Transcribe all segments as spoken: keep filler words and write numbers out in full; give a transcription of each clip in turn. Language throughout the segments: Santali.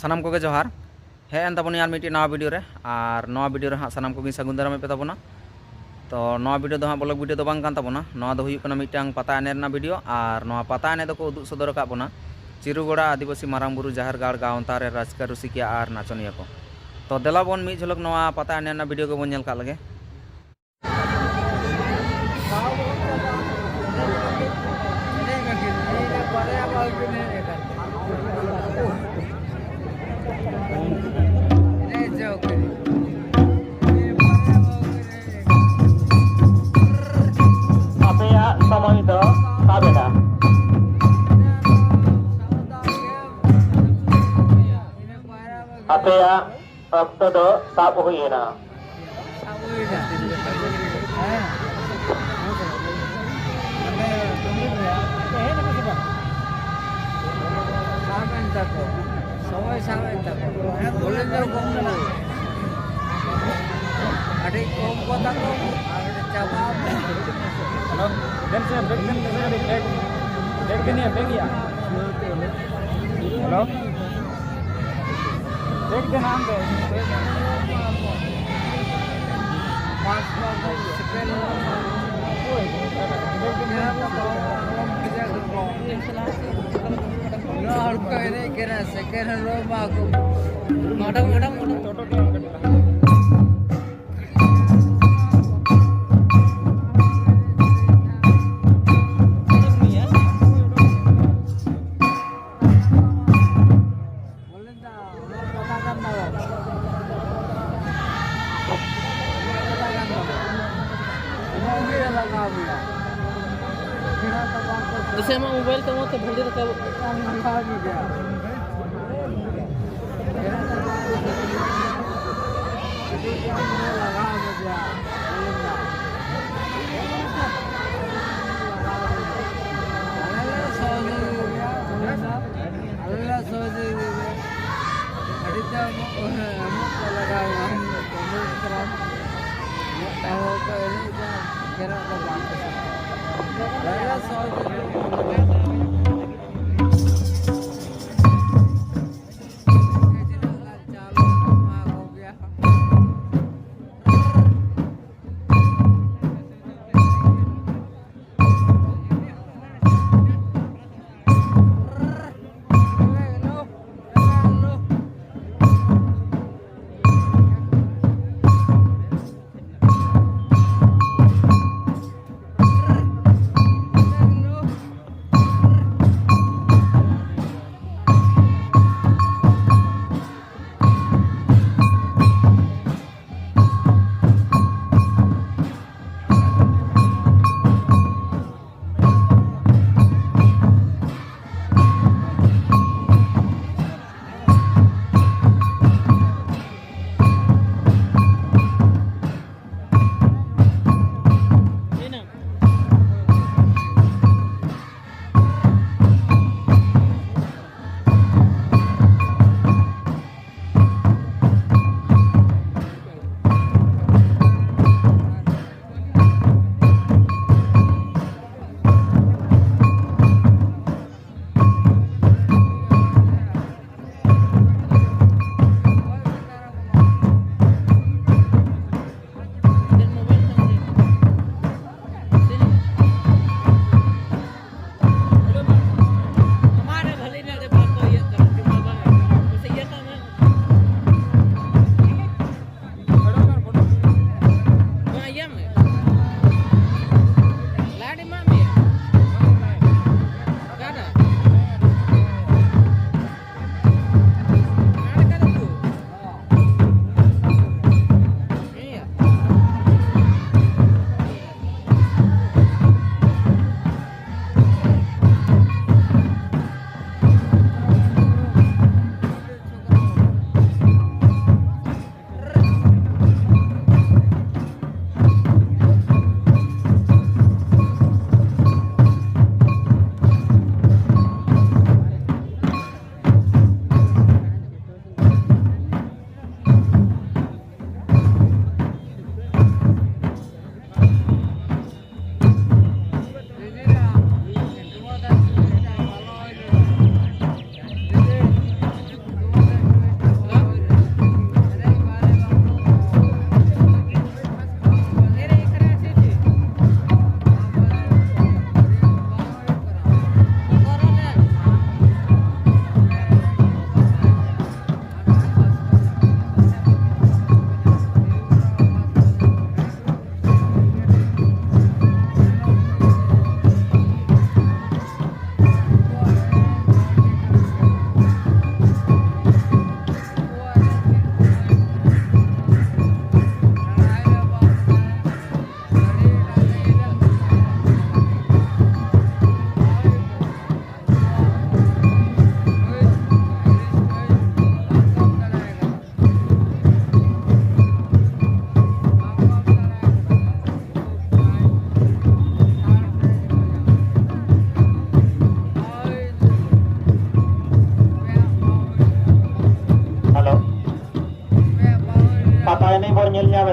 ᱥᱟᱱᱟᱢ ᱠᱚᱜᱮ ᱡᱚᱦᱟᱨ᱾ ᱦᱮᱡ ᱮᱱ ᱛᱟᱵᱚᱱᱟᱹᱧ ᱟᱨ ᱢᱤᱫᱴᱤᱡ ᱱᱟᱣᱟ ᱵᱷᱤᱰᱤᱭᱳ ᱨᱮ᱾ ᱟᱨ ᱱᱚᱣᱟ ᱵᱷᱤᱰᱤᱭᱳ ᱨᱮ ᱦᱟᱸᱜ ᱥᱟᱱᱟᱢ ᱠᱚᱜᱮᱧ ᱥᱟᱹᱜᱩᱱ ᱫᱟᱨᱟᱢᱮᱫ ᱯᱮ ᱛᱟᱵᱚᱱᱟ᱾ ᱛᱚ ᱱᱚᱣᱟ ᱵᱷᱤᱰᱤᱭᱳ ᱫᱚ ᱦᱟᱸᱜ ᱵᱞᱚᱜ ᱵᱷᱤᱰᱤᱭᱳ ᱫᱚ ᱵᱟᱝ ᱠᱟᱱ ᱛᱟᱵᱚᱱᱟ, ᱱᱚᱣᱟ ᱫᱚ ᱦᱩᱭᱩᱜ ᱠᱟᱱᱟ ᱢᱤᱫᱴᱟᱝ ᱯᱟᱛᱟ ᱮᱱᱮᱡ ᱨᱮᱱᱟᱜ ᱵᱷᱤᱰᱤᱭᱳ᱾ ᱟᱨ ᱱᱚᱣᱟ ᱯᱟᱛᱟ ᱮᱱᱮᱡ ᱫᱚᱠᱚ ᱩᱫᱩᱜ ᱥᱚᱫᱚᱨ ᱟᱠᱟᱫ ᱵᱚᱱᱟ ᱪᱤᱨᱩᱜᱚᱲᱟ ᱟᱹᱫᱤᱵᱟᱹᱥᱤ ᱢᱟᱨᱟᱝ ᱵᱩᱨᱩ ᱡᱟᱦᱮᱨ ᱜᱟᱲ ᱜᱟᱶᱛᱟ ᱨᱮ ᱨᱟᱹᱥᱠᱟᱹ ᱨᱩᱥᱤᱠᱤᱭᱟᱹ ᱟᱨ ᱱᱟᱪᱚᱱᱤᱭᱟᱹ ᱠᱚ᱾ ᱛᱚ ᱫᱮᱞᱟ ᱵᱚᱱ ᱢᱤᱫ ᱡᱷᱚᱞᱚᱠ ᱱᱚᱣᱟ ᱯᱟᱛᱟ ᱮᱱᱮᱡ ᱨᱮᱱᱟᱜ ᱵᱷᱤᱰᱤᱭᱳ ᱜᱮᱵᱚᱱ ᱧᱮᱞ ᱠᱟᱜ ᱞᱮᱜᱮ᱾ ᱟᱯᱮᱭᱟᱜ ᱥᱚᱢᱚᱭ ᱫᱚ ᱥᱟᱵ ᱮᱱᱟ᱾ ᱟᱯᱮᱭᱟᱜ ᱚᱠᱛᱚ ᱫᱚ ᱥᱟᱵ ᱦᱩᱭ ᱮᱱᱟ᱾ ᱥᱟᱵ ᱮᱱ ᱛᱟᱠᱚ, ᱥᱚᱢᱚᱭ ᱥᱟᱵ ᱮᱱ ᱛᱟᱠᱚ᱾ ᱵᱚᱞᱮ ᱫᱚ ᱠᱚᱢ ᱠᱟᱱᱟ᱾ ᱟᱹᱰᱤ ᱠᱚᱢ ᱠᱚ ᱛᱟᱠᱚ, ᱟᱨ ᱪᱟᱵᱟ᱾ ᱦᱮᱞᱳ, ᱫᱮᱱ ᱥᱮ, ᱵᱮᱜᱽ ᱫᱮᱱ ᱥᱮ, ᱵᱮᱜᱽ, ᱵᱮᱜᱽ ᱫᱮᱱ ᱭᱟ, ᱵᱮᱜᱽ ᱭᱟ᱾ ᱦᱮᱞᱳ᱾ ᱵᱮᱜᱽ ᱫᱮᱱ ᱟᱢ ᱫᱮ᱾ ᱱᱚᱣᱟ ᱦᱚᱲ ᱠᱚ ᱮᱱᱮᱡ ᱠᱟᱱᱟ, ᱥᱮᱠᱮᱱᱰ ᱦᱮᱱᱰ ᱵᱟᱠᱚ ᱮᱢᱚᱜᱼᱟ᱾ ᱴᱳᱴᱳ ᱴᱳᱴᱳ ᱠᱟᱹᱴᱤᱡ ᱞᱟᱦᱟ᱾ ᱫᱤᱥᱟᱹ ᱟᱢᱟᱜ ᱢᱳᱵᱟᱭᱤᱞ ᱛᱮ ᱢᱚᱡᱽ ᱛᱮ ᱵᱷᱟᱹᱞᱤ ᱨᱟᱠᱟᱵᱚᱜ ᱠᱟᱱᱟ᱾ ᱟᱞᱮ ᱞᱮ ᱥᱚᱦᱚᱡᱳᱜᱤ ᱜᱮᱭᱟ, ᱟᱞᱮ ᱞᱮ ᱥᱚᱦᱚᱡᱳᱜᱤ ᱜᱮᱭᱟ᱾ ᱟᱹᱰᱤ ᱛᱮ ᱮᱢᱚᱜ, ᱮᱢᱚᱜ ᱠᱚ ᱞᱟᱜᱟᱣ ᱮᱱᱟ, ᱠᱚᱢᱮᱱᱴ ᱠᱟᱱᱟ᱾ ᱮᱢᱚᱜ ᱛᱟᱦᱮᱸ ᱠᱚ ᱮᱱᱮᱡ ᱫᱟ, ᱜᱮᱨᱟᱜ ᱫᱚ ᱵᱟᱝ ᱠᱚ ᱥᱟᱵᱟ᱾ ᱟᱞᱮ ᱞᱮ ᱥᱚᱦᱚᱡᱳᱜᱤ ᱜᱮᱭᱟ᱾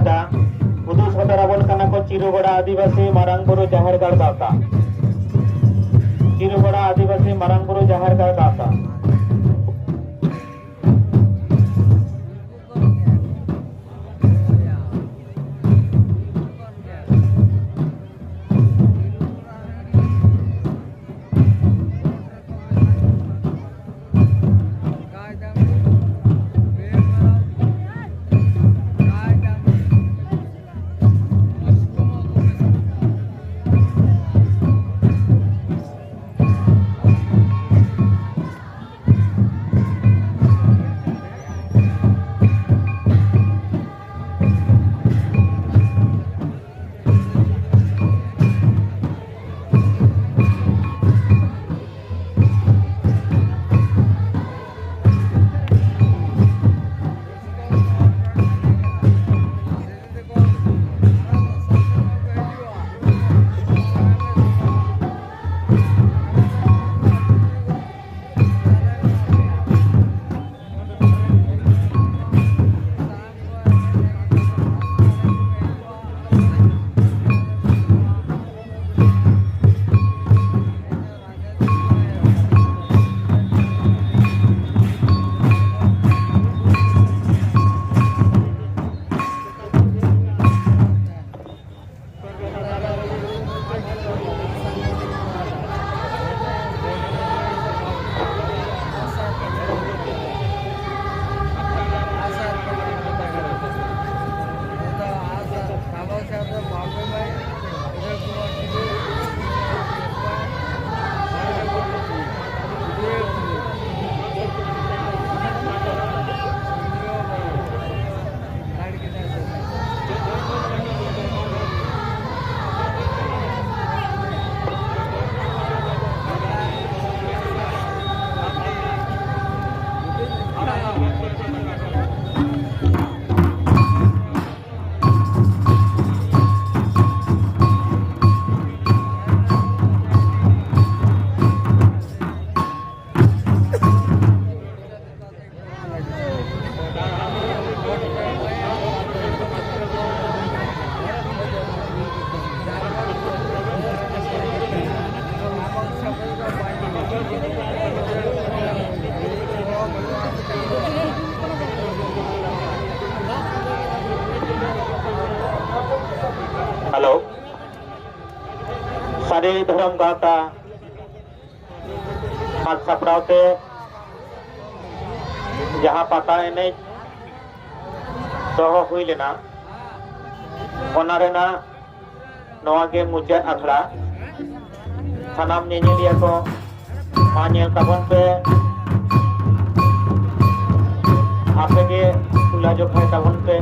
ᱩᱫᱩᱜ ᱥᱚᱫᱚᱨ ᱟᱵᱚᱱ ᱠᱟᱱᱟ ᱠᱚ ᱪᱤᱨᱩᱜᱚᱲᱟ ᱟᱹᱫᱤᱵᱟᱹᱥᱤ ᱢᱟᱨᱟᱝ ᱵᱩᱨᱩ ᱡᱟᱦᱮᱨ ᱜᱟᱲ ᱜᱟᱶᱛᱟ᱾ ᱪᱤᱨᱩᱜᱚᱲᱟ ᱟᱹᱫᱤᱵᱟᱹᱥᱤ ᱢᱟᱨᱟᱝ ᱵᱩᱨᱩ ᱡᱟᱦᱮᱨ ᱜᱟᱲ ᱜᱟᱶᱛᱟ᱾ ᱫᱷᱚᱨᱚᱢ ᱜᱟᱶᱛᱟ ᱥᱟᱡᱽ ᱥᱟᱯᱲᱟᱣ ᱛᱮ ᱡᱟᱦᱟᱸ ᱯᱟᱛᱟ ᱮᱱᱮᱡ ᱫᱚᱦᱚ ᱦᱩᱭ ᱞᱮᱱᱟ, ᱚᱱᱟ ᱨᱮᱱᱟᱜ ᱱᱚᱣᱟ ᱜᱮ ᱢᱩᱪᱟᱹᱫ ᱟᱠᱷᱲᱟ᱾ ᱥᱟᱱᱟᱢ ᱧᱮᱧᱮᱞᱤᱭᱟᱹ ᱠᱚ ᱢᱟ ᱧᱮᱞ ᱛᱟᱵᱚᱱ ᱯᱮ, ᱟᱯᱮ ᱜᱮ ᱛᱩᱞᱟᱹ ᱡᱚᱠᱷᱟᱭ ᱛᱟᱵᱚᱱ ᱯᱮ᱾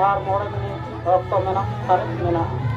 ᱟᱨ ᱢᱚᱬᱮ ᱢᱤᱱᱤᱴ ᱚᱠᱛᱚ ᱢᱮᱱᱟᱜ, ᱥᱟᱨᱮᱡ ᱢᱮᱱᱟᱜᱼᱟ᱾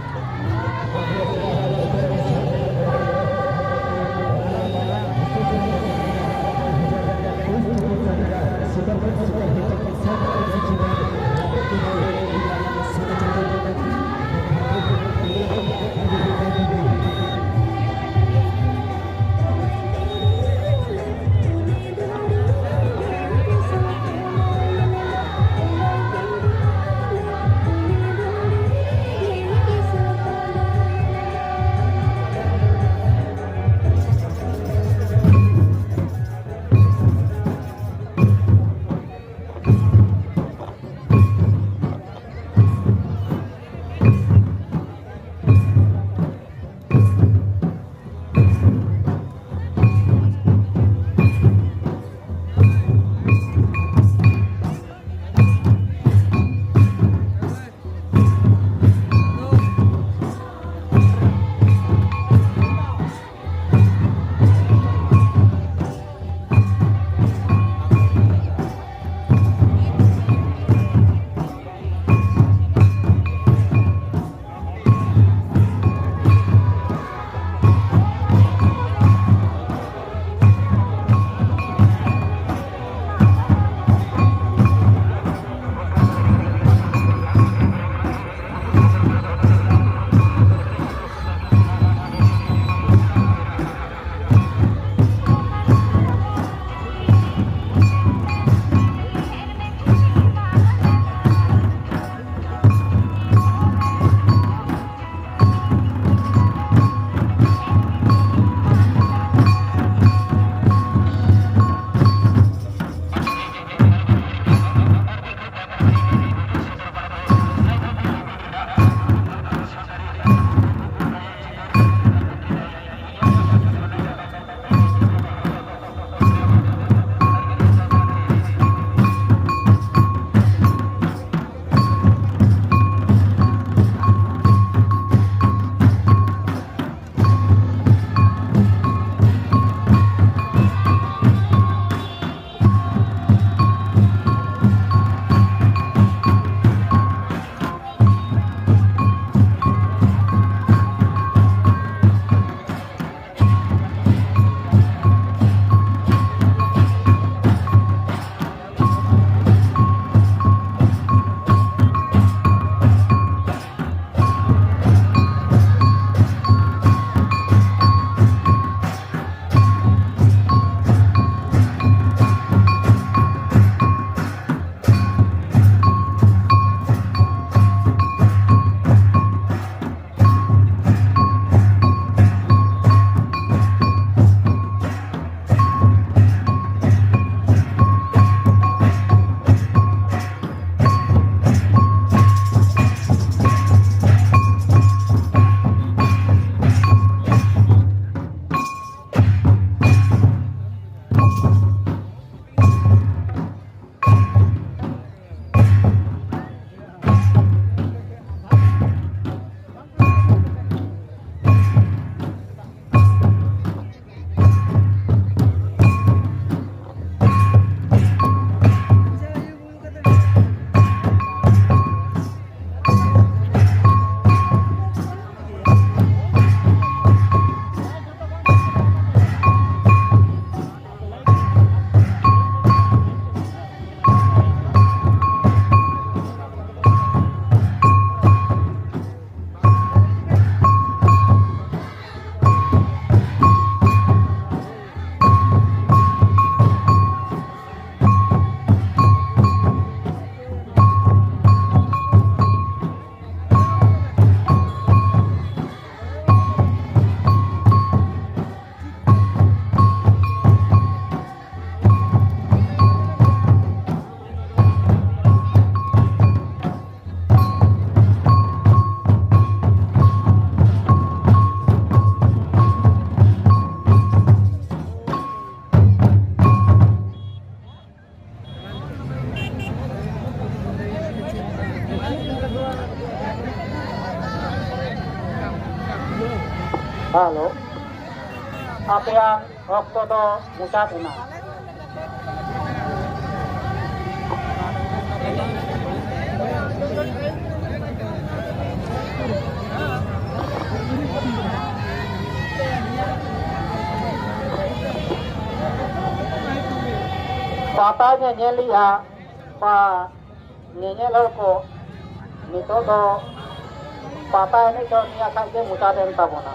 ᱦᱮᱞᱳ, ᱟᱯᱮᱭᱟᱜ ᱚᱠᱛᱚ ᱫᱚ ᱢᱩᱪᱟᱹᱫ ᱮᱱᱟ᱾ ᱯᱟᱛᱟ ᱧᱮᱧᱮᱞᱤᱭᱟᱹ ᱯᱟ-, ᱧᱮᱧᱮᱞ ᱦᱚᱲ ᱠᱚ, ᱱᱤᱛᱚᱜ ᱫᱚ ᱯᱟᱛᱟ ᱮᱱᱮᱡ ᱫᱚ ᱱᱤᱭᱟᱹ ᱠᱷᱟᱱ ᱜᱮ ᱢᱩᱪᱟᱹᱫ ᱮᱱ ᱛᱟᱵᱚᱱᱟ᱾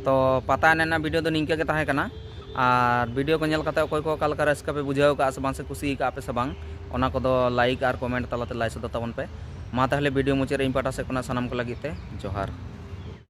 ᱛᱚ ᱯᱟᱛᱟ ᱮᱱᱮᱡ ᱨᱮᱱᱟᱜ ᱵᱷᱤᱰᱤᱭᱳ ᱫᱚ ᱱᱤᱝᱠᱟᱹ ᱜᱮ ᱛᱟᱦᱮᱸ ᱠᱟᱱᱟ᱾ ᱟᱨ ᱵᱷᱤᱰᱤᱭᱳ ᱠᱚ ᱧᱮᱞ ᱠᱟᱛᱮ ᱚᱠᱚᱭ ᱠᱚ ᱚᱠᱟ ᱞᱮᱠᱟ ᱨᱟᱹᱥᱠᱟᱹ ᱯᱮ ᱵᱩᱡᱷᱟᱹᱣ ᱠᱟᱜᱼᱟ ᱥᱮ ᱵᱟᱝ, ᱥᱮ ᱠᱩᱥᱤ ᱠᱟᱜᱼᱟ ᱯᱮ ᱥᱮ ᱵᱟᱝ, ᱚᱱᱟ ᱠᱚᱫᱚ ᱞᱟᱭᱤᱠ ᱟᱨ ᱠᱚᱢᱮᱱᱴ ᱛᱟᱞᱟᱛᱮ ᱞᱟᱹᱭ ᱥᱚᱫᱚᱨ ᱛᱟᱵᱚᱱ ᱯᱮ᱾ ᱢᱟ ᱛᱟᱦᱚᱞᱮ ᱵᱷᱤᱰᱤᱭᱳ ᱢᱩᱪᱟᱹᱫ ᱨᱮ ᱤᱧ ᱯᱟᱦᱴᱟ ᱥᱮᱫ ᱠᱷᱚᱱᱟᱜ ᱥᱟᱱᱟᱢ ᱠᱚ ᱞᱟᱹᱜᱤᱫ ᱛᱮ ᱡᱚᱦᱟᱨ᱾